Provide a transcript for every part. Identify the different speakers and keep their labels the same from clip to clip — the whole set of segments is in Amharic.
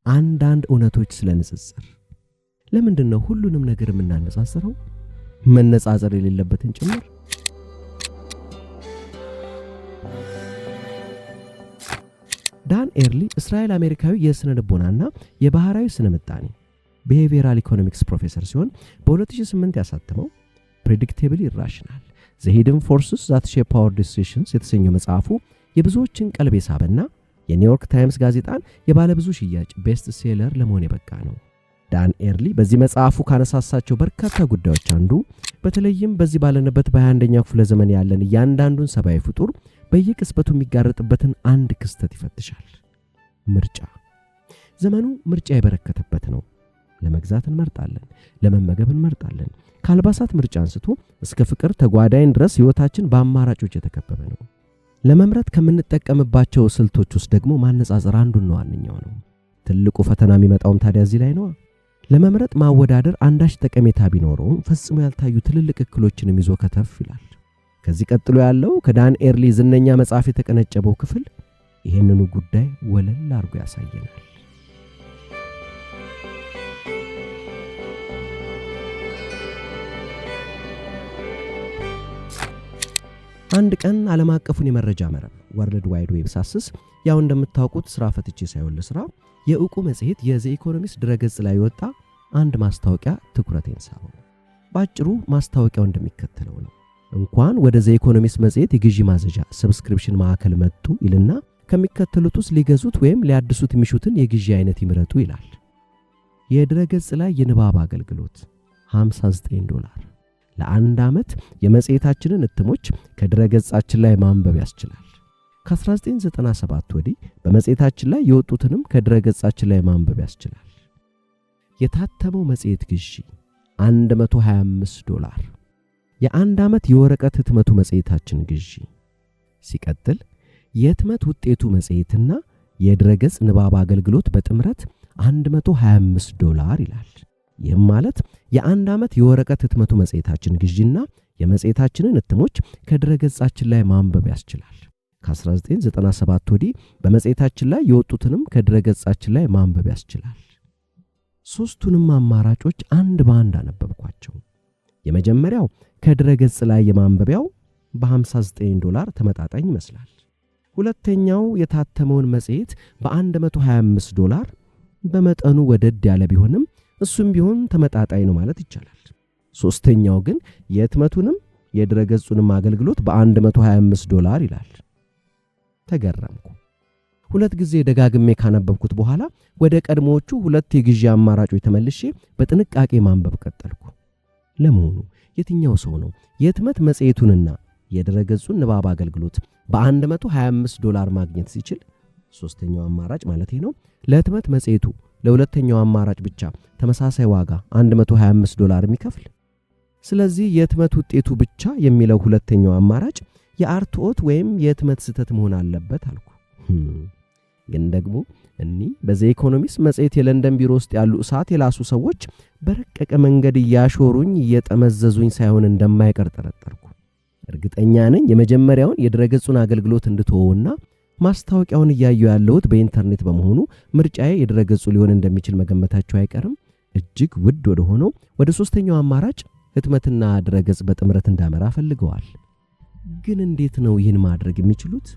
Speaker 1: አንዳንድ እውነቶች ስለ ንጽጽር። ለምንድን ነው ሁሉንም ነገር የምናነጻጽረው? መነጻጸር የሌለበትን ጭምር። ዳን ኤርሊ እስራኤል አሜሪካዊ የስነ ልቦናና የባህራዊ ስነ ምጣኔ behavioral economics ፕሮፌሰር ሲሆን በ2008 ያሳተመው Predictably Irrational: The Hidden Forces That Shape Our Decisions የተሰኘው መጽሐፉ የብዙዎችን ቀልብ የሳበና የኒውዮርክ ታይምስ ጋዜጣን የባለብዙ ሽያጭ best seller ለመሆን የበቃ ነው። ዳን ኤርሊ በዚህ መጽሐፉ ካነሳሳቸው በርካታ ጉዳዮች አንዱ በተለይም በዚህ ባለንበት በ21ኛው ክፍለ ዘመን ያለን እያንዳንዱን ሰብአዊ ፍጡር በየቅጽበቱ የሚጋረጥበትን አንድ ክስተት ይፈትሻል። ምርጫ። ዘመኑ ምርጫ የበረከተበት ነው። ለመግዛት እንመርጣለን፣ ለመመገብ እንመርጣለን። ከአልባሳት ምርጫ አንስቶ እስከ ፍቅር ተጓዳኝ ድረስ ሕይወታችን በአማራጮች የተከበበ ነው። ለመምረጥ ከምንጠቀምባቸው ስልቶች ውስጥ ደግሞ ማነጻጸር አንዱና ዋነኛው ነው። ትልቁ ፈተና የሚመጣውም ታዲያ እዚህ ላይ ነው። ለመምረጥ ማወዳደር አንዳች ጠቀሜታ ቢኖረውም ፈጽሞ ያልታዩ ትልልቅ እክሎችንም ይዞ ከተፍ ይላል። ከዚህ ቀጥሎ ያለው ከዳን ኤርሊ ዝነኛ መጽሐፍ የተቀነጨበው ክፍል ይህንኑ ጉዳይ ወለል አድርጎ ያሳየናል። አንድ ቀን ዓለም አቀፉን የመረጃ መረብ World Wide Web ሳስስ፣ ያው እንደምታውቁት ስራ ፈትቼ ሳይሆን ለስራ፣ የዕውቁ መጽሔት የ The Economist ድረገጽ ላይ የወጣ አንድ ማስታወቂያ ትኩረቴን ሳበው። በአጭሩ ማስታወቂያው እንደሚከተለው ነው። እንኳን ወደ The Economist መጽሔት የግዢ ማዘዣ subscription ማዕከል መጡ ይልና ከሚከተሉት ውስጥ ሊገዙት ወይም ሊያድሱት የሚሹትን የግዢ አይነት ይምረጡ ይላል። የድረገጽ ላይ የንባብ አገልግሎት $59 ለአንድ ዓመት የመጽሔታችንን እትሞች ከድረገጻችን ላይ ማንበብ ያስችላል። ከ1997 ወዲህ በመጽሔታችን ላይ የወጡትንም ከድረገጻችን ላይ ማንበብ ያስችላል። የታተመው መጽሔት ግዢ $125 የአንድ ዓመት የወረቀት ህትመቱ መጽሔታችን ግዢ። ሲቀጥል የህትመት ውጤቱ መጽሔትና የድረገጽ ንባብ አገልግሎት በጥምረት $125 ይላል። ይህም ማለት የአንድ ዓመት የወረቀት ህትመቱ መጽሔታችን ግዢና የመጽሔታችንን እትሞች ከድረገጻችን ላይ ማንበብ ያስችላል። ከ1997 ወዲህ በመጽሔታችን ላይ የወጡትንም ከድረገጻችን ላይ ማንበብ ያስችላል። ሶስቱንም አማራጮች አንድ በአንድ አነበብኳቸው። የመጀመሪያው ከድረገጽ ላይ የማንበቢያው በ$59 ተመጣጣኝ ይመስላል። ሁለተኛው የታተመውን መጽሔት በ$125 በመጠኑ ወደድ ያለ ቢሆንም እሱም ቢሆን ተመጣጣኝ ነው ማለት ይቻላል። ሶስተኛው ግን የህትመቱንም የድረገጹንም አገልግሎት በ$125 ይላል። ተገረምኩ። ሁለት ጊዜ ደጋግሜ ካነበብኩት በኋላ ወደ ቀድሞዎቹ ሁለት የግዢ አማራጮች ተመልሼ በጥንቃቄ ማንበብ ቀጠልኩ። ለመሆኑ የትኛው ሰው ነው የህትመት መጽሔቱንና የድረገጹን ንባብ አገልግሎት በ$125 ማግኘት ሲችል፣ ሶስተኛው አማራጭ ማለት ነው፣ ለህትመት መጽሔቱ ለሁለተኛው አማራጭ ብቻ ተመሳሳይ ዋጋ $125 የሚከፍል? ስለዚህ የህትመት ውጤቱ ብቻ የሚለው ሁለተኛው አማራጭ የአርትዖት ወይም የህትመት ስህተት መሆን አለበት አልኩ። ግን ደግሞ እኒህ በ The Economist መጽሔት የለንደን ቢሮ ውስጥ ያሉ እሳት የላሱ ሰዎች በረቀቀ መንገድ እያሾሩኝ እየጠመዘዙኝ ሳይሆን እንደማይቀር ጠረጠርኩ። እርግጠኛ ነኝ የመጀመሪያውን የድረገጹን አገልግሎት እንድትወውና ማስታወቂያውን እያየሁ ያለሁት በኢንተርኔት በመሆኑ ምርጫዬ የድረገጹ ሊሆን እንደሚችል መገመታቸው አይቀርም። እጅግ ውድ ወደ ሆነው ወደ ሶስተኛው አማራጭ ህትመትና ድረገጽ በጥምረት እንዳመራ ፈልገዋል። ግን እንዴት ነው ይህን ማድረግ የሚችሉት?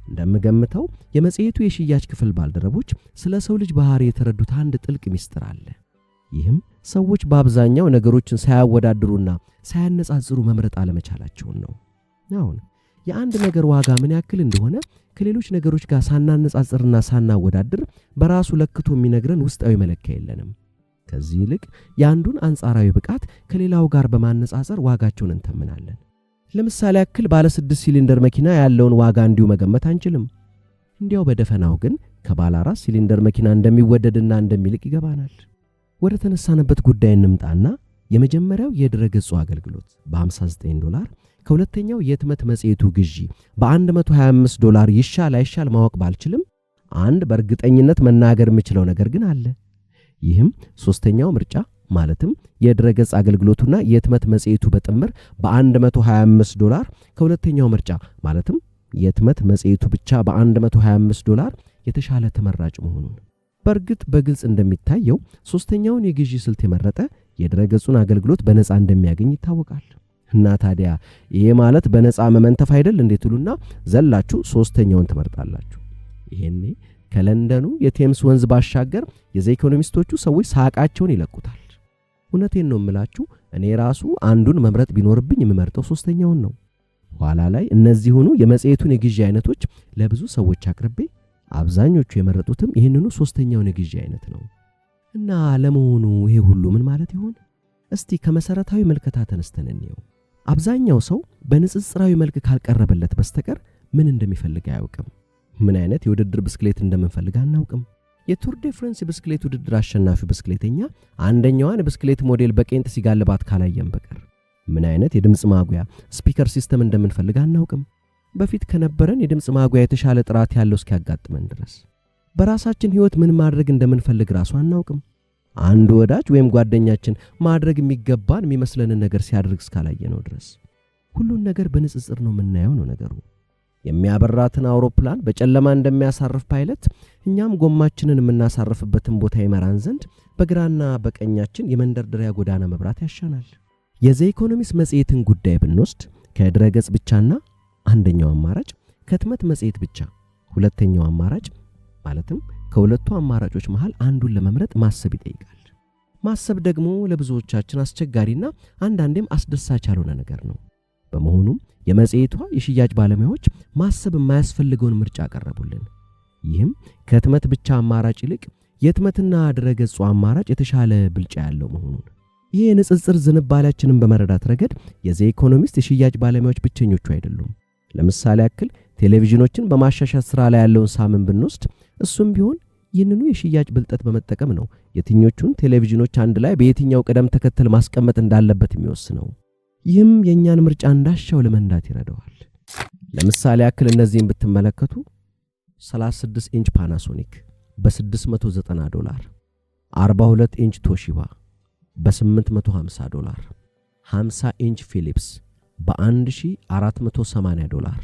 Speaker 1: እንደምገምተው የመጽሔቱ የሽያጭ ክፍል ባልደረቦች ስለ ሰው ልጅ ባህሪ የተረዱት አንድ ጥልቅ ሚስጥር አለ። ይህም ሰዎች በአብዛኛው ነገሮችን ሳያወዳድሩና ሳያነጻጽሩ መምረጥ አለመቻላቸውን ነው። አሁን የአንድ ነገር ዋጋ ምን ያክል እንደሆነ ከሌሎች ነገሮች ጋር ሳናነጻጽርና ሳናወዳድር በራሱ ለክቶ የሚነግረን ውስጣዊ መለኪያ የለንም። ከዚህ ይልቅ የአንዱን አንጻራዊ ብቃት ከሌላው ጋር በማነጻጸር ዋጋቸውን እንተምናለን። ለምሳሌ ያክል ባለ 6 ሲሊንደር መኪና ያለውን ዋጋ እንዲሁ መገመት አንችልም። እንዲያው በደፈናው ግን ከባለ 4 ሲሊንደር መኪና እንደሚወደድና እንደሚልቅ ይገባናል። ወደ ተነሳንበት ጉዳይ እንምጣና የመጀመሪያው የድረገጹ አገልግሎት በ$59 ከሁለተኛው የህትመት መጽሔቱ ግዢ በ$125 ይሻል አይሻል ማወቅ ባልችልም አንድ በእርግጠኝነት መናገር የምችለው ነገር ግን አለ። ይህም ሶስተኛው ምርጫ ማለትም የድረገጽ አገልግሎቱና የህትመት መጽሔቱ በጥምር በ$125 ከሁለተኛው ምርጫ ማለትም የህትመት መጽሔቱ ብቻ በ$125 የተሻለ ተመራጭ መሆኑን። በእርግጥ በግልጽ እንደሚታየው ሶስተኛውን የግዢ ስልት የመረጠ የድረገጹን አገልግሎት በነፃ እንደሚያገኝ ይታወቃል። እና ታዲያ ይሄ ማለት በነፃ መመንተፍ አይደል እንዴ ትሉና ዘላችሁ ሶስተኛውን ትመርጣላችሁ። ይሄኔ ከለንደኑ የቴምስ ወንዝ ባሻገር የዘ ኢኮኖሚስቶቹ ሰዎች ሳቃቸውን ይለቁታል። እውነቴን ነው የምላችሁ፣ እኔ ራሱ አንዱን መምረጥ ቢኖርብኝ የምመርጠው ሶስተኛውን ነው። ኋላ ላይ እነዚሁኑ የመጽሔቱን የግዢ አይነቶች ለብዙ ሰዎች አቅርቤ አብዛኞቹ የመረጡትም ይህንኑ ሶስተኛውን የግዢ አይነት ነው። እና ለመሆኑ ይሄ ሁሉ ምን ማለት ይሆን? እስቲ ከመሰረታዊ ምልከታ ተነስተን እንየው። አብዛኛው ሰው በንጽጽራዊ መልክ ካልቀረበለት በስተቀር ምን እንደሚፈልግ አያውቅም። ምን አይነት የውድድር ብስክሌት እንደምንፈልግ አናውቅም። የቱር ዴ ፍራንስ የብስክሌት ውድድር አሸናፊው ብስክሌተኛ አንደኛዋን የብስክሌት ሞዴል በቄንጥ ሲጋልባት ካላየን በቀር ምን አይነት የድምፅ ማጉያ speaker system እንደምንፈልግ አናውቅም። በፊት ከነበረን የድምፅ ማጉያ የተሻለ ጥራት ያለው እስኪያጋጥመን ድረስ በራሳችን ሕይወት ምን ማድረግ እንደምንፈልግ ራሱ አናውቅም። አንድ ወዳጅ ወይም ጓደኛችን ማድረግ የሚገባን የሚመስለንን ነገር ሲያደርግ እስካላየነው ድረስ ሁሉን ነገር በንጽጽር ነው የምናየው ነው ነገሩ። የሚያበራትን አውሮፕላን በጨለማ እንደሚያሳርፍ ፓይለት እኛም ጎማችንን የምናሳርፍበትን ቦታ ይመራን ዘንድ በግራና በቀኛችን የመንደርደሪያ ጎዳና መብራት ያሻናል። የዘ ኢኮኖሚስት መጽሔትን ጉዳይ ብንወስድ ከድረገጽ ብቻና አንደኛው አማራጭ፣ ከህትመት መጽሔት ብቻ ሁለተኛው አማራጭ፣ ማለትም ከሁለቱ አማራጮች መሃል አንዱን ለመምረጥ ማሰብ ይጠይቃል። ማሰብ ደግሞ ለብዙዎቻችን አስቸጋሪና አንዳንዴም አስደሳች ያልሆነ ነገር ነው። በመሆኑም የመጽሔቷ የሽያጭ ባለሙያዎች ማሰብ የማያስፈልገውን ምርጫ አቀረቡልን። ይህም ከህትመት ብቻ አማራጭ ይልቅ የህትመትና ድረገጹ አማራጭ የተሻለ ብልጫ ያለው መሆኑን። ይህ የንጽጽር ዝንባሌያችንን በመረዳት ረገድ የዘ ኢኮኖሚስት የሽያጭ ባለሙያዎች ብቸኞቹ አይደሉም። ለምሳሌ ያክል ቴሌቪዥኖችን በማሻሻጥ ስራ ላይ ያለውን ሳምን ብንወስድ እሱም ቢሆን ይህንኑ የሽያጭ ብልጠት በመጠቀም ነው የትኞቹን ቴሌቪዥኖች አንድ ላይ በየትኛው ቅደም ተከተል ማስቀመጥ እንዳለበት የሚወስነው። ይህም የእኛን ምርጫ እንዳሻው ለመንዳት ይረዳዋል። ለምሳሌ ያክል እነዚህን ብትመለከቱ 36 ኢንች ፓናሶኒክ በ690 ዶላር፣ 42 ኢንች ቶሺባ በ850 ዶላር፣ 50 ኢንች ፊሊፕስ በ1480 ዶላር።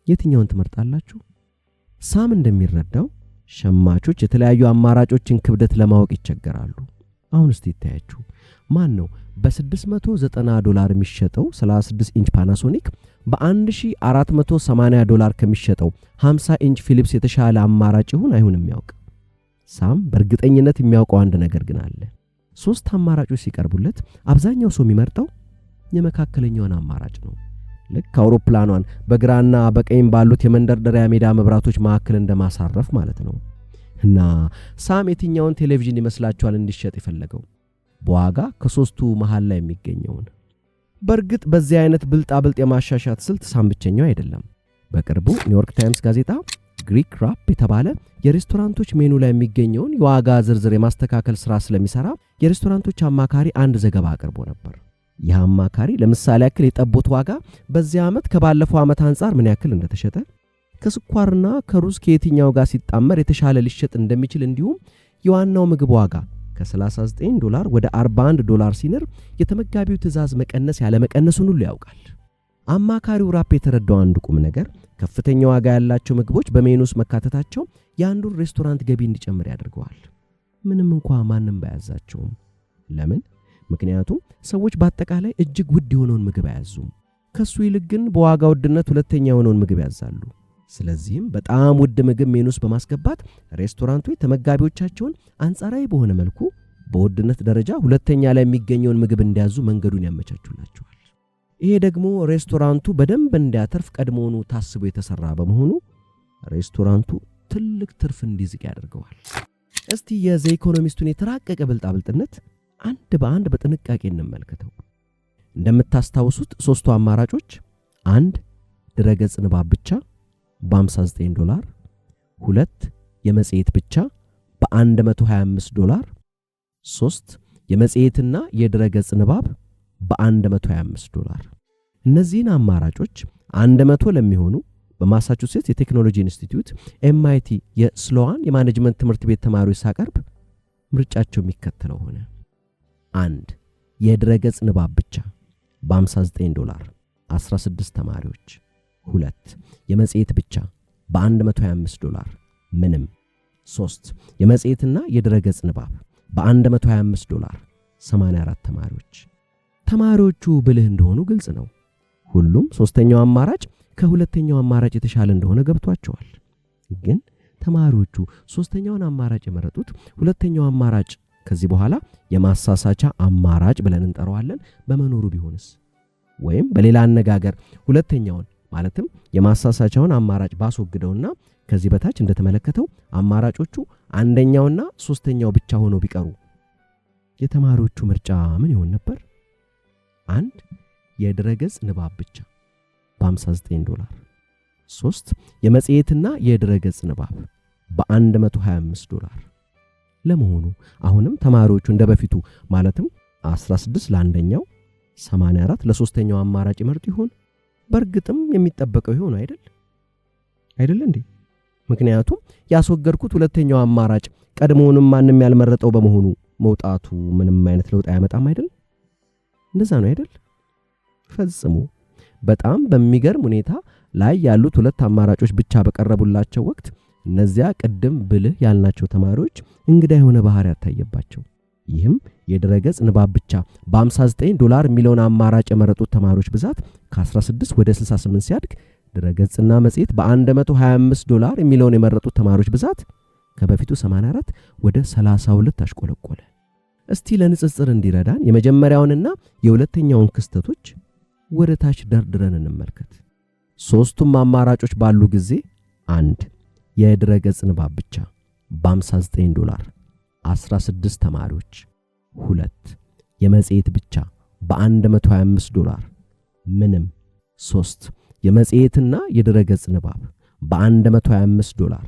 Speaker 1: የትኛውን ትመርጣላችሁ? ሳም እንደሚረዳው ሸማቾች የተለያዩ አማራጮችን ክብደት ለማወቅ ይቸገራሉ። አሁን እስቲ ይታያችሁ፣ ማን ነው በ690 ዶላር የሚሸጠው 36 ኢንች ፓናሶኒክ በ1480 ዶላር ከሚሸጠው 50 ኢንች ፊሊፕስ የተሻለ አማራጭ ይሁን አይሁን የሚያውቅ? ሳም በእርግጠኝነት የሚያውቀው አንድ ነገር ግን አለ። ሶስት አማራጮች ሲቀርቡለት አብዛኛው ሰው የሚመርጠው የመካከለኛውን አማራጭ ነው። ልክ አውሮፕላኗን በግራና በቀኝ ባሉት የመንደርደሪያ ሜዳ መብራቶች መካከል እንደማሳረፍ ማለት ነው። እና ሳም የትኛውን ቴሌቪዥን ይመስላችኋል እንዲሸጥ የፈለገው? በዋጋ ከሶስቱ መሃል ላይ የሚገኘውን። በእርግጥ በዚህ አይነት ብልጣብልጥ የማሻሻጥ ስልት ሳም ብቸኛው አይደለም። በቅርቡ ኒውዮርክ ታይምስ ጋዜጣ ግሪክ ራፕ የተባለ የሬስቶራንቶች ሜኑ ላይ የሚገኘውን የዋጋ ዝርዝር የማስተካከል ሥራ ስለሚሰራ የሬስቶራንቶች አማካሪ አንድ ዘገባ አቅርቦ ነበር። ይህ አማካሪ ለምሳሌ ያክል የጠቦት ዋጋ በዚህ ዓመት ከባለፈው ዓመት አንጻር ምን ያክል እንደተሸጠ፣ ከስኳርና ከሩዝ ከየትኛው ጋር ሲጣመር የተሻለ ሊሸጥ እንደሚችል፣ እንዲሁም የዋናው ምግብ ዋጋ ከ39 ዶላር ወደ 41 ዶላር ሲንር የተመጋቢው ትዕዛዝ መቀነስ ያለመቀነሱን ሁሉ ያውቃል። አማካሪው ራፕ የተረዳው አንድ ቁም ነገር ከፍተኛ ዋጋ ያላቸው ምግቦች በሜኑ ውስጥ መካተታቸው የአንዱን ሬስቶራንት ገቢ እንዲጨምር ያደርገዋል፣ ምንም እንኳ ማንም ባያዛቸውም። ለምን? ምክንያቱም ሰዎች በአጠቃላይ እጅግ ውድ የሆነውን ምግብ አያዙም። ከሱ ይልቅ ግን በዋጋ ውድነት ሁለተኛ የሆነውን ምግብ ያዛሉ። ስለዚህም በጣም ውድ ምግብ ሜኑ ውስጥ በማስገባት ሬስቶራንቶች ተመጋቢዎቻቸውን አንጻራዊ በሆነ መልኩ በውድነት ደረጃ ሁለተኛ ላይ የሚገኘውን ምግብ እንዲያዙ መንገዱን ያመቻቹላቸዋል። ይሄ ደግሞ ሬስቶራንቱ በደንብ እንዲያተርፍ ቀድሞውኑ ታስቦ የተሰራ በመሆኑ ሬስቶራንቱ ትልቅ ትርፍ እንዲዝቅ ያደርገዋል። እስቲ የዘ ኢኮኖሚስቱን የተራቀቀ ብልጣብልጥነት አንድ በአንድ በጥንቃቄ እንመልከተው። እንደምታስታውሱት ሶስቱ አማራጮች አንድ ድረገጽ ንባብ ብቻ በ59 ዶላር፣ ሁለት የመጽሔት ብቻ በ125 ዶላር፣ ሶስት የመጽሔትና የድረገጽ ንባብ በ125 ዶላር። እነዚህን አማራጮች 100 ለሚሆኑ በማሳቹሴትስ የቴክኖሎጂ ኢንስቲትዩት ኤምአይቲ የስሎዋን የማኔጅመንት ትምህርት ቤት ተማሪዎች ሳቀርብ ምርጫቸው የሚከተለው ሆነ። አንድ የድረገጽ ንባብ ብቻ በ59 ዶላር 16 ተማሪዎች፣ ሁለት የመጽሔት ብቻ በ125 ዶላር ምንም፣ 3 የመጽሔትና የድረገጽ ንባብ በ125 ዶላር 84 ተማሪዎች። ተማሪዎቹ ብልህ እንደሆኑ ግልጽ ነው። ሁሉም ሶስተኛው አማራጭ ከሁለተኛው አማራጭ የተሻለ እንደሆነ ገብቷቸዋል። ግን ተማሪዎቹ ሶስተኛውን አማራጭ የመረጡት ሁለተኛው አማራጭ፣ ከዚህ በኋላ የማሳሳቻ አማራጭ ብለን እንጠራዋለን፣ በመኖሩ ቢሆንስ? ወይም በሌላ አነጋገር ሁለተኛውን ማለትም የማሳሳቻውን አማራጭ ባስወግደውና ከዚህ በታች እንደተመለከተው አማራጮቹ አንደኛውና ሶስተኛው ብቻ ሆነው ቢቀሩ የተማሪዎቹ ምርጫ ምን ይሆን ነበር? 1 የድረገጽ ንባብ ብቻ በ59 ዶላር፣ 3 የመጽሔትና የድረገጽ ንባብ በ125 ዶላር። ለመሆኑ አሁንም ተማሪዎቹ እንደበፊቱ ማለትም 16 ለአንደኛው፣ 84 ለሶስተኛው አማራጭ ይመርጡ ይሆን? በእርግጥም የሚጠበቀው ይሆን አይደል? አይደል እንዴ? ምክንያቱም ያስወገድኩት ሁለተኛው አማራጭ ቀድሞውንም ማንም ያልመረጠው በመሆኑ መውጣቱ ምንም አይነት ለውጥ አያመጣም አይደል? እንደዛ ነው አይደል? ፈጽሞ። በጣም በሚገርም ሁኔታ ላይ ያሉት ሁለት አማራጮች ብቻ በቀረቡላቸው ወቅት እነዚያ ቅድም ብልህ ያልናቸው ተማሪዎች እንግዳ የሆነ ባህሪ ታየባቸው። ይህም የድረገጽ ንባብ ብቻ በ59 ዶላር የሚለውን አማራጭ የመረጡት ተማሪዎች ብዛት ከ16 ወደ 68 ሲያድግ፣ ድረገጽና መጽሔት በ125 ዶላር የሚለውን የመረጡት ተማሪዎች ብዛት ከበፊቱ 84 ወደ 32 አሽቆለቆለ። እስቲ ለንጽጽር እንዲረዳን የመጀመሪያውንና የሁለተኛውን ክስተቶች ወደ ታች ደርድረን እንመልከት። ሶስቱም አማራጮች ባሉ ጊዜ፣ 1 የድረገጽ ንባብ ብቻ በ59 ዶላር 16 ተማሪዎች፣ 2 የመጽሔት ብቻ በ125 ዶላር ምንም፣ 3 የመጽሔትና የድረገጽ ንባብ በ125 ዶላር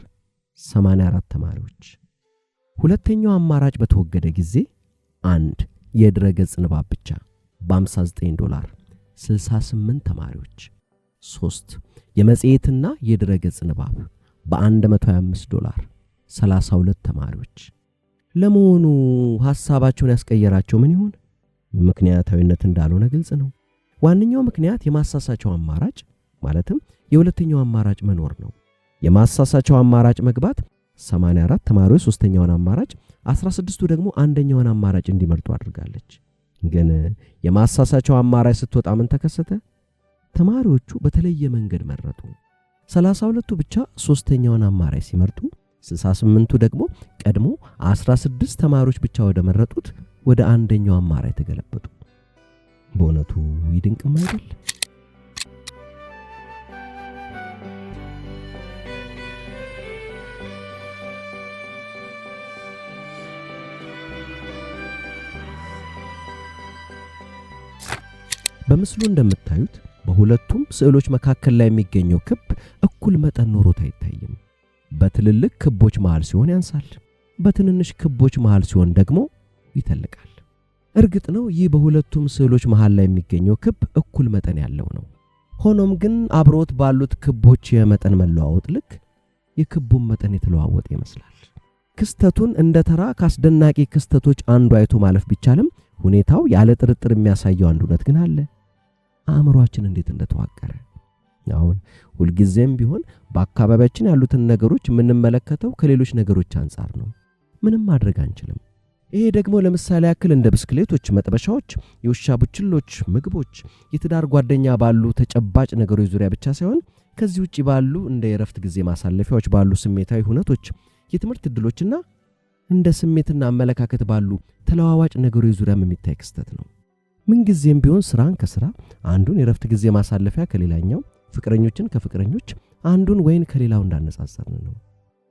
Speaker 1: 84 ተማሪዎች። ሁለተኛው አማራጭ በተወገደ ጊዜ፣ 1 የድረገጽ ንባብ ብቻ በ59 ዶላር 68 ተማሪዎች፣ 3 የመጽሔትና የድረገጽ ንባብ በ125 ዶላር 32 ተማሪዎች። ለመሆኑ ሐሳባቸውን ያስቀየራቸው ምን ይሆን? ምክንያታዊነት እንዳልሆነ ግልጽ ነው። ዋነኛው ምክንያት የማሳሳቻው አማራጭ ማለትም የሁለተኛው አማራጭ መኖር ነው። የማሳሳቻው አማራጭ መግባት 84 ተማሪዎች ሶስተኛውን አማራጭ፣ 16ቱ ደግሞ አንደኛውን አማራጭ እንዲመርጡ አድርጋለች። ግን የማሳሳቻው አማራጭ ስትወጣ ምን ተከሰተ? ተማሪዎቹ በተለየ መንገድ መረጡ። 32ቱ ብቻ ሶስተኛውን አማራጭ ሲመርጡ፣ 68ቱ ደግሞ ቀድሞ 16 ተማሪዎች ብቻ ወደ መረጡት ወደ አንደኛው አማራጭ ተገለበጡ። በእውነቱ ይድንቅም አይደል? በምስሉ እንደምታዩት በሁለቱም ስዕሎች መካከል ላይ የሚገኘው ክብ እኩል መጠን ኖሮት አይታይም። በትልልቅ ክቦች መሃል ሲሆን ያንሳል፣ በትንንሽ ክቦች መሃል ሲሆን ደግሞ ይተልቃል። እርግጥ ነው ይህ በሁለቱም ስዕሎች መሃል ላይ የሚገኘው ክብ እኩል መጠን ያለው ነው። ሆኖም ግን አብሮት ባሉት ክቦች የመጠን መለዋወጥ ልክ የክቡን መጠን የተለዋወጠ ይመስላል። ክስተቱን እንደ ተራ ከአስደናቂ ክስተቶች አንዱ አይቶ ማለፍ ቢቻልም ሁኔታው ያለ ጥርጥር የሚያሳየው አንድ እውነት ግን አለ። አእምሯችን እንዴት እንደተዋቀረ። አሁን ሁልጊዜም ቢሆን በአካባቢያችን ያሉትን ነገሮች የምንመለከተው ከሌሎች ነገሮች አንጻር ነው። ምንም ማድረግ አንችልም። ይሄ ደግሞ ለምሳሌ ያክል እንደ ብስክሌቶች፣ መጥበሻዎች፣ የውሻ ቡችሎች፣ ምግቦች፣ የትዳር ጓደኛ ባሉ ተጨባጭ ነገሮች ዙሪያ ብቻ ሳይሆን ከዚህ ውጪ ባሉ እንደ የእረፍት ጊዜ ማሳለፊያዎች ባሉ ስሜታዊ ሁነቶች፣ የትምህርት ዕድሎችና እንደ ስሜትና አመለካከት ባሉ ተለዋዋጭ ነገሮች ዙሪያም የሚታይ ክስተት ነው። ምንጊዜም ቢሆን ስራን ከስራ፣ አንዱን የእረፍት ጊዜ ማሳለፊያ ከሌላኛው፣ ፍቅረኞችን ከፍቅረኞች፣ አንዱን ወይን ከሌላው እንዳነጻጸርን ነው።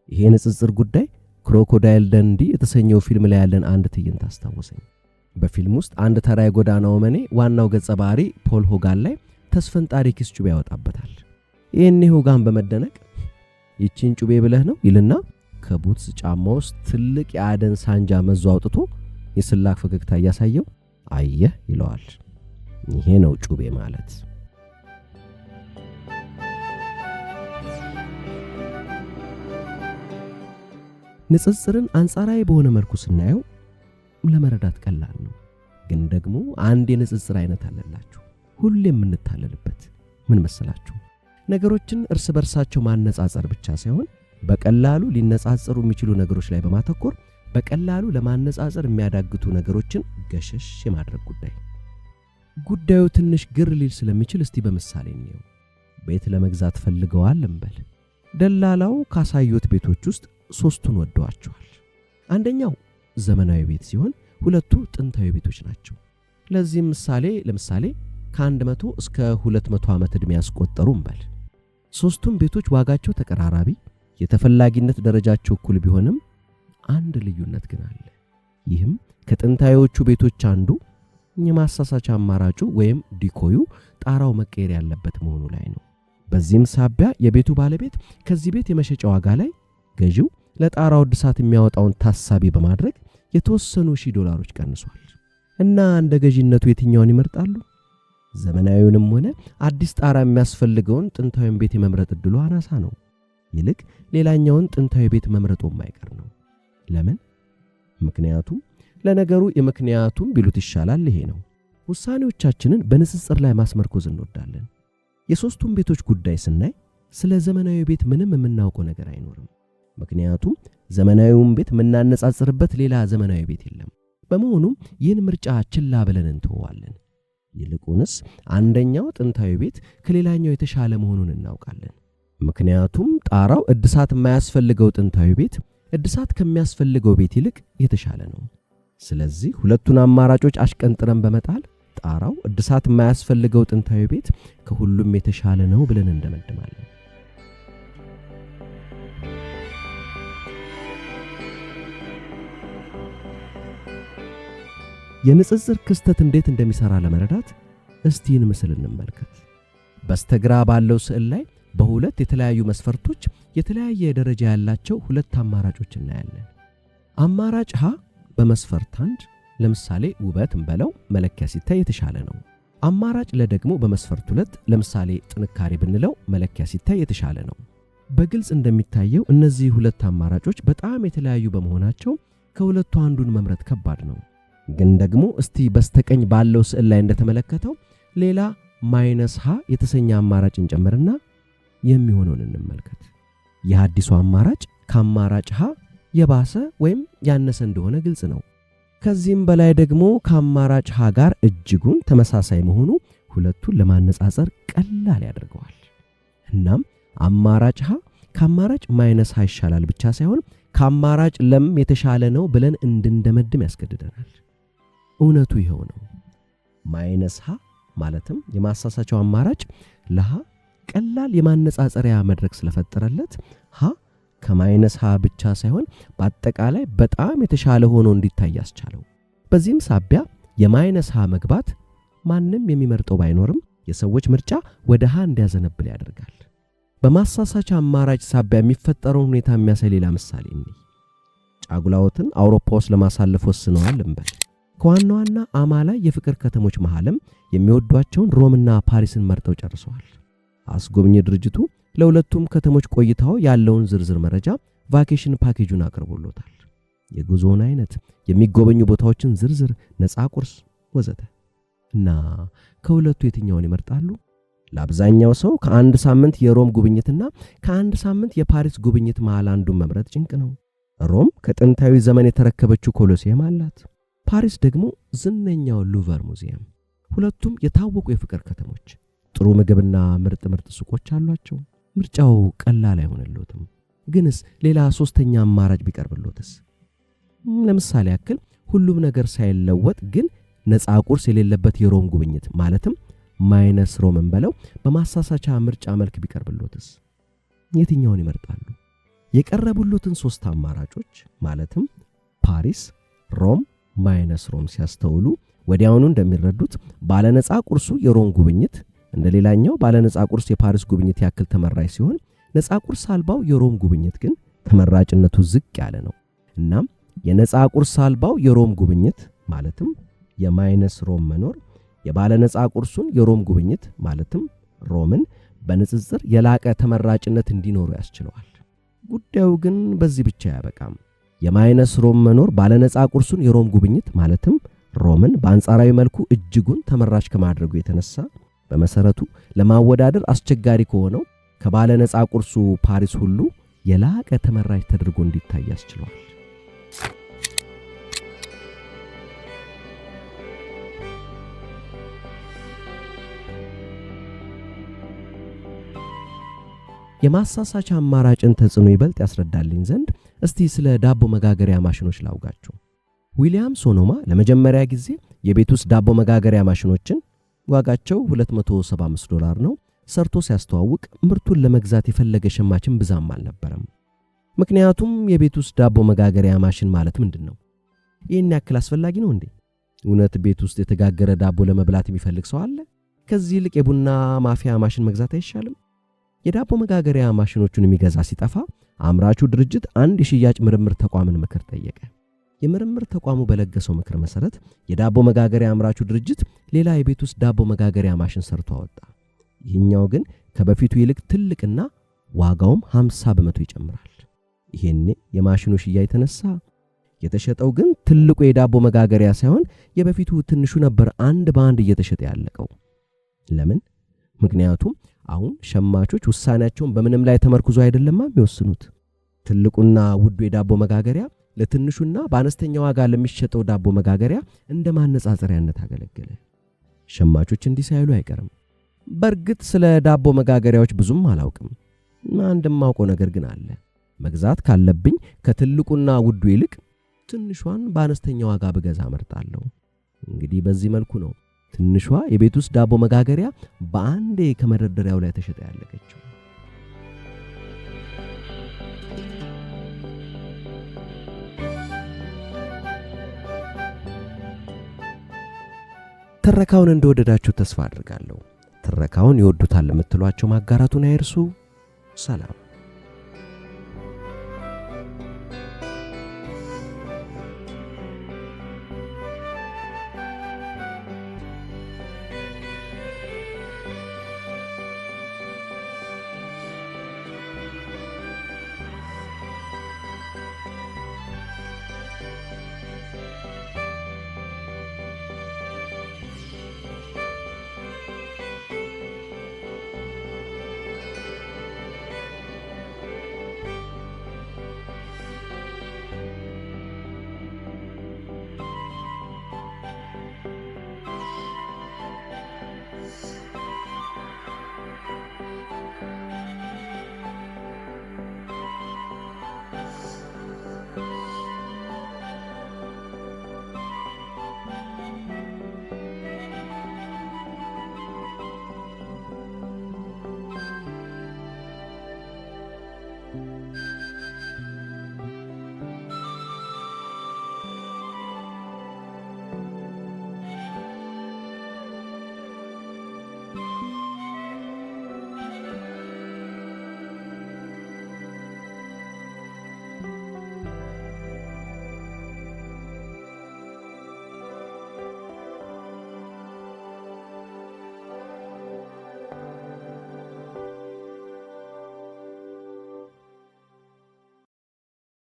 Speaker 1: ይሄ ንጽጽር ጉዳይ ክሮኮዳይል ደንዲ የተሰኘው ፊልም ላይ ያለን አንድ ትዕይንት አስታወሰኝ። በፊልም ውስጥ አንድ ተራ የጎዳና ወመኔ ዋናው ገጸ ባህሪ ፖል ሆጋን ላይ ተስፈንጣሪ ኪስ ጩቤ ያወጣበታል። ይህኔ ሆጋን በመደነቅ "ይቺን ጩቤ ብለህ ነው?" ይልና ከቡትስ ጫማ ውስጥ ትልቅ የአደን ሳንጃ መዞ አውጥቶ የስላቅ ፈገግታ እያሳየው "አየህ" ይለዋል። "ይሄ ነው ጩቤ ማለት።" ንጽጽርን አንጻራዊ በሆነ መልኩ ስናየው ለመረዳት ቀላል ነው። ግን ደግሞ አንድ የንጽጽር አይነት አለላችሁ ሁሌ የምንታለልበት። ምን መሰላችሁ? ነገሮችን እርስ በርሳቸው ማነጻጸር ብቻ ሳይሆን በቀላሉ ሊነጻጸሩ የሚችሉ ነገሮች ላይ በማተኮር በቀላሉ ለማነጻጸር የሚያዳግቱ ነገሮችን ገሸሽ የማድረግ ጉዳይ። ጉዳዩ ትንሽ ግር ሊል ስለሚችል እስቲ በምሳሌ እንየው። ቤት ለመግዛት ፈልገዋል እንበል። ደላላው ካሳዩት ቤቶች ውስጥ ሶስቱን ወደዋቸዋል። አንደኛው ዘመናዊ ቤት ሲሆን ሁለቱ ጥንታዊ ቤቶች ናቸው። ለዚህም ምሳሌ ለምሳሌ ከ100 እስከ 200 ዓመት ዕድሜ ያስቆጠሩ እንበል። ሶስቱም ቤቶች ዋጋቸው ተቀራራቢ፣ የተፈላጊነት ደረጃቸው እኩል ቢሆንም አንድ ልዩነት ግን አለ። ይህም ከጥንታዊዎቹ ቤቶች አንዱ የማሳሳቻ አማራጩ ወይም ዲኮዩ ጣራው መቀየር ያለበት መሆኑ ላይ ነው። በዚህም ሳቢያ የቤቱ ባለቤት ከዚህ ቤት የመሸጫ ዋጋ ላይ ገዢው ለጣራው እድሳት የሚያወጣውን ታሳቢ በማድረግ የተወሰኑ ሺህ ዶላሮች ቀንሷል። እና እንደ ገዢነቱ የትኛውን ይመርጣሉ? ዘመናዊውንም ሆነ አዲስ ጣራ የሚያስፈልገውን ጥንታዊውን ቤት የመምረጥ እድሉ አናሳ ነው። ይልቅ ሌላኛውን ጥንታዊ ቤት መምረጡ የማይቀር ነው። ለምን? ምክንያቱም ለነገሩ የምክንያቱም ቢሉት ይሻላል ይሄ ነው። ውሳኔዎቻችንን በንጽጽር ላይ ማስመርኮዝ እንወዳለን። የሶስቱም ቤቶች ጉዳይ ስናይ ስለ ዘመናዊ ቤት ምንም የምናውቀው ነገር አይኖርም። ምክንያቱም ዘመናዊውን ቤት የምናነጻጽርበት ሌላ ዘመናዊ ቤት የለም። በመሆኑም ይህን ምርጫ ችላ ብለን እንተወዋለን። ይልቁንስ አንደኛው ጥንታዊ ቤት ከሌላኛው የተሻለ መሆኑን እናውቃለን። ምክንያቱም ጣራው እድሳት የማያስፈልገው ጥንታዊ ቤት እድሳት ከሚያስፈልገው ቤት ይልቅ የተሻለ ነው። ስለዚህ ሁለቱን አማራጮች አሽቀንጥረን በመጣል ጣራው እድሳት የማያስፈልገው ጥንታዊ ቤት ከሁሉም የተሻለ ነው ብለን እንደመድማለን። የንጽጽር ክስተት እንዴት እንደሚሰራ ለመረዳት እስቲ ይህን ምስል እንመልከት። በስተግራ ባለው ስዕል ላይ በሁለት የተለያዩ መስፈርቶች የተለያየ ደረጃ ያላቸው ሁለት አማራጮች እናያለን። አማራጭ ሀ በመስፈርት አንድ ለምሳሌ ውበት እንበለው መለኪያ ሲታይ የተሻለ ነው። አማራጭ ለ ደግሞ በመስፈርት ሁለት ለምሳሌ ጥንካሬ ብንለው መለኪያ ሲታይ የተሻለ ነው። በግልጽ እንደሚታየው እነዚህ ሁለት አማራጮች በጣም የተለያዩ በመሆናቸው ከሁለቱ አንዱን መምረጥ ከባድ ነው። ግን ደግሞ እስቲ በስተቀኝ ባለው ስዕል ላይ እንደተመለከተው ሌላ minus ሀ የተሰኘ አማራጭ እንጨምርና የሚሆነውን እንመልከት። ይህ አዲሱ አማራጭ ከአማራጭ ሀ የባሰ ወይም ያነሰ እንደሆነ ግልጽ ነው። ከዚህም በላይ ደግሞ ከአማራጭ ሀ ጋር እጅጉን ተመሳሳይ መሆኑ ሁለቱን ለማነጻጸር ቀላል ያደርገዋል። እናም አማራጭ ሀ ከአማራጭ minus ሀ ይሻላል ብቻ ሳይሆን ከአማራጭ ለም የተሻለ ነው ብለን እንድንደመድም ያስገድደናል። እውነቱ ይኸው ነው። minus ሀ ማለትም የማሳሳቻው አማራጭ ለሀ ቀላል የማነጻጸሪያ መድረክ ስለፈጠረለት ሀ ከ minus ሀ ብቻ ሳይሆን በአጠቃላይ በጣም የተሻለ ሆኖ እንዲታይ ያስቻለው። በዚህም ሳቢያ የ minus ሀ መግባት ማንም የሚመርጠው ባይኖርም የሰዎች ምርጫ ወደ ሀ እንዲያዘነብል ያደርጋል። በማሳሳቻ አማራጭ ሳቢያ የሚፈጠረውን ሁኔታ የሚያሳይ ሌላ ምሳሌ እንይ። ጫጉላዎትን አውሮፓ ውስጥ ለማሳለፍ ወስነዋል እንበል። ከዋና ዋና አማላይ የፍቅር ከተሞች መሃልም የሚወዷቸውን ሮምና ፓሪስን መርጠው ጨርሰዋል። አስጎብኚ ድርጅቱ ለሁለቱም ከተሞች ቆይታው ያለውን ዝርዝር መረጃ vacation package ኡን አቅርቦሎታል። የጉዞውን አይነት፣ የሚጎበኙ ቦታዎችን ዝርዝር፣ ነፃ ቁርስ ወዘተ። እና ከሁለቱ የትኛውን ይመርጣሉ? ለአብዛኛው ሰው ከአንድ ሳምንት የሮም ጉብኝትና ከአንድ ሳምንት የፓሪስ ጉብኝት መሃል አንዱን መምረጥ ጭንቅ ነው። ሮም ከጥንታዊ ዘመን የተረከበችው ኮሎሲየም አላት። ፓሪስ ደግሞ ዝነኛው ሉቨር ሙዚየም። ሁለቱም የታወቁ የፍቅር ከተሞች፣ ጥሩ ምግብና ምርጥ ምርጥ ሱቆች አሏቸው። ምርጫው ቀላል አይሆንልዎትም። ግንስ ሌላ ሶስተኛ አማራጭ ቢቀርብልዎትስ? ለምሳሌ ያክል ሁሉም ነገር ሳይለወጥ ግን ነፃ ቁርስ የሌለበት የሮም ጉብኝት ማለትም minus ሮምን በለው በማሳሳቻ ምርጫ መልክ ቢቀርብልዎትስ? የትኛውን ይመርጣሉ? የቀረቡልዎትን ሶስት አማራጮች ማለትም ፓሪስ፣ ሮም፣ minus ሮም ሲያስተውሉ ወዲያውኑ እንደሚረዱት ባለነፃ ቁርሱ የሮም ጉብኝት እንደ ሌላኛው ባለነፃ ቁርስ የፓሪስ ጉብኝት ያክል ተመራጭ ሲሆን ነፃ ቁርስ አልባው የሮም ጉብኝት ግን ተመራጭነቱ ዝቅ ያለ ነው። እናም የነፃ ቁርስ አልባው የሮም ጉብኝት ማለትም የ minus ሮም መኖር የባለነፃ ቁርሱን የሮም ጉብኝት ማለትም ሮምን በንጽጽር የላቀ ተመራጭነት እንዲኖሩ ያስችለዋል። ጉዳዩ ግን በዚህ ብቻ አያበቃም። የ minus ሮም መኖር ባለነፃ ቁርሱን የሮም ጉብኝት ማለትም ሮምን በአንጻራዊ መልኩ እጅጉን ተመራጭ ከማድረጉ የተነሳ በመሰረቱ ለማወዳደር አስቸጋሪ ከሆነው ከባለነፃ ቁርሱ ፓሪስ ሁሉ የላቀ ተመራጭ ተደርጎ እንዲታይ ያስችለዋል። የማሳሳቻ አማራጭን ተጽዕኖ ይበልጥ ያስረዳልኝ ዘንድ እስቲ ስለ ዳቦ መጋገሪያ ማሽኖች ላውጋችሁ። ዊሊያም ሶኖማ ለመጀመሪያ ጊዜ የቤት ውስጥ ዳቦ መጋገሪያ ማሽኖችን ዋጋቸው $275 ነው ሰርቶ ሲያስተዋውቅ ምርቱን ለመግዛት የፈለገ ሸማችን ብዛም አልነበረም። ምክንያቱም የቤት ውስጥ ዳቦ መጋገሪያ ማሽን ማለት ምንድነው? ይሄን ያክል አስፈላጊ ነው እንዴ? እውነት ቤት ውስጥ የተጋገረ ዳቦ ለመብላት የሚፈልግ ሰው አለ? ከዚህ ይልቅ የቡና ማፍያ ማሽን መግዛት አይሻልም? የዳቦ መጋገሪያ ማሽኖቹን የሚገዛ ሲጠፋ አምራቹ ድርጅት አንድ የሽያጭ ምርምር ተቋምን ምክር ጠየቀ። የምርምር ተቋሙ በለገሰው ምክር መሰረት የዳቦ መጋገሪያ አምራቹ ድርጅት ሌላ የቤት ውስጥ ዳቦ መጋገሪያ ማሽን ሰርቶ አወጣ። ይህኛው ግን ከበፊቱ ይልቅ ትልቅና ዋጋውም 50% ይጨምራል። ይሄኔ የማሽኑ ሽያጭ ተነሳ። የተሸጠው ግን ትልቁ የዳቦ መጋገሪያ ሳይሆን የበፊቱ ትንሹ ነበር አንድ በአንድ እየተሸጠ ያለቀው። ለምን? ምክንያቱም አሁን ሸማቾች ውሳኔያቸውን በምንም ላይ ተመርኩዞ አይደለም የሚወስኑት። ትልቁና ውዱ የዳቦ መጋገሪያ ለትንሹና በአነስተኛ ዋጋ ለሚሸጠው ዳቦ መጋገሪያ እንደ ማነጻጸሪያነት አገለገለ። ሸማቾች እንዲህ ሳይሉ አይቀርም። በእርግጥ ስለ ዳቦ መጋገሪያዎች ብዙም አላውቅም። አንድ የማውቀው ነገር ግን አለ። መግዛት ካለብኝ ከትልቁና ውዱ ይልቅ ትንሿን በአነስተኛ ዋጋ ብገዛ እመርጣለሁ። እንግዲህ በዚህ መልኩ ነው ትንሿ የቤት ውስጥ ዳቦ መጋገሪያ በአንዴ ከመደርደሪያው ላይ ተሸጣ ያለቀችው። ትረካውን እንደወደዳችሁ ተስፋ አድርጋለሁ። ትረካውን ይወዱታል ለምትሏቸው ማጋራቱን አይርሱ። ሰላም።